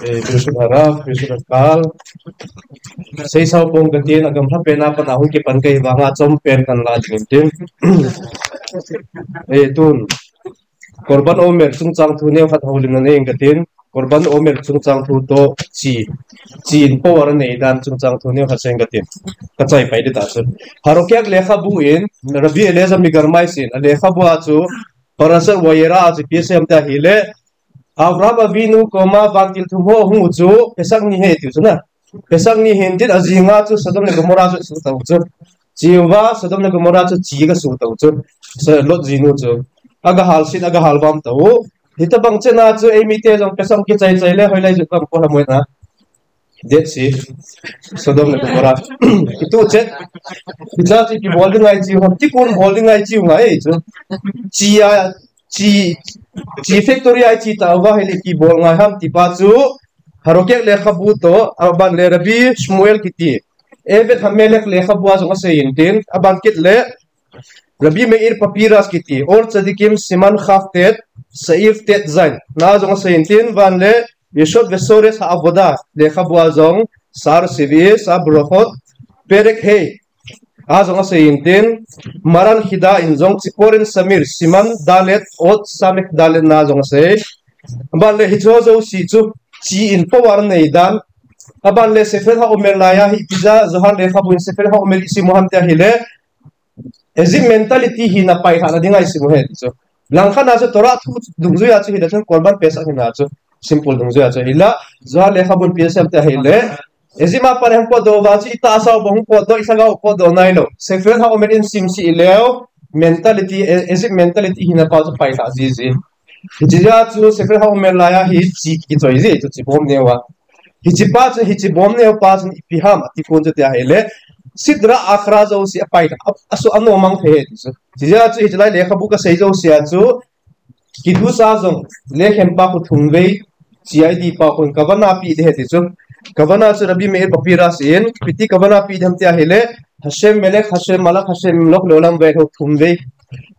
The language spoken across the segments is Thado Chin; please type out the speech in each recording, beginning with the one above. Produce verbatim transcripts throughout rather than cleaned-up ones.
Eh, Yusuf Haraf, Yusuf Akal. Seisao pong katin, agam ha pena pan ahung kipan kai vanga chom pen kan la ding tin. Eh, tun. Korban Omer chungchang thu neo khat houlim na nei katin. Korban Omer chungchang thu to chi. Chi in power nei dan chungchang thu neo khat sei katin. Ka chai pai di ta chu. Harokeach lekhabu in, Rabbi Eliezer Migarmais in, a lekhabu a chu, Parashat Vayera a chu, P S M ta hi le, Avraham Avinu koma vantil thum ho hung u chu, Pesach ni ahi tiu chu na. Pesach ni hin tin ajing a chu Sodom le Gomorrah chu suh tau chu. Chi uva Sodom le Gomorrah chu chi ka suh tau chu. Sa Lot jinu chu. Aga hal sin, aga hal bam tau. Hitabang chena chu eimi te jong Pesach kichai chai le hoilai ju kam ko la moina. Dead Sea. Sodom le Gomorrah. Itu chet. Hicha chu kibol ding ngai chi u ham. Tikun bol ding ngai chi u ngai chu. Chi a, chi, chi factory a chi ta uva hile kibol ngai ham ti pa chu. Harokeach lekhabu to, aban le Rabbi Shmuel kiti. Eved HaMelech lekhabu a jong asei in tin, aban kit le Rabbi Meir Papiras kiti. Or Tzadikim Siman Kaf Tet, Saif Tet Zain. Na jong asei in tin, van le Yesod Vesoret HaAvodah lekhabu a jong, Sar Sivi, Sar Brochot, Perek Hei. A jong asei in tin, Maran Chida in jong Tziporin Samir, Siman Dalet, Ot Samek Dalet na jong asei. Aban le hicho jouse chu, chi in power nei dan. Aban le Sefer HaOmer laiya hi, ipi jeh a Zohar lekhabu in Sefer HaOmer isim u ham tia hile, Egypt mentality hina pailhahna dinga isim u ahi ti chu. Langkhat na chu Torah thu dungjuia chu hile chun Korban Pesach hina chu. Simple dungjuia chu hila, Zohar lekhabun P S M te hile. Egypt a pat hung potdoh uva chu itahsa u bou hung potdoh, ilhagao u potdoh nailou. Sefer HaOmer in sim sih leu, mentality, E-, Egypt mentality hina pa chu pailhah jiji. Hichea chu Sefer HaOmer laiya hi chi kichoi ji chu chi bom neo a. Hiche pa chu, hiche bom neo pa chun ipi ham, ati kon chu tia hile. Sitra Achra jouse apailhah, a, asu anomang thei ahi ti chu. Hichea chu hiche lai lekhabu kasei jousea chu, Kiddush a jong, Lechem pa khu thum vei, C I D pa khu kavana pi ding ahi ti chu. Kavana chu Rabbi Meir Papiras in, ipi ti kavana pi ding ham tia hile, Hashem Melech, Hashem Malach, Hashem Yimloch Leolam Vaed ho thum vei.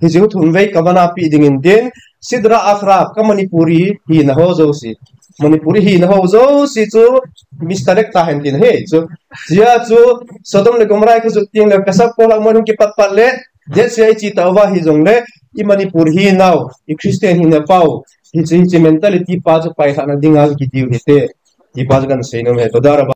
Hiche thum vei kavana pi ding in tin, Sitra Achra, ka Manipuri hina ho jouse. Manipuri hina ho jouse chu, misdirect ta hen tin ahi chu. Hichea chu, Sodom le Gomorrah kajot teng le, Pesach kolhang mun hung kipat pat le, Dead Sea ichi tauva hijongle, i Manipur hinau, i Christian hina pau, hiche, hiche mentality pa chu pailhahna dinga kidiu hite. Ti pa chu kahin seinom ahi. Toda rabah.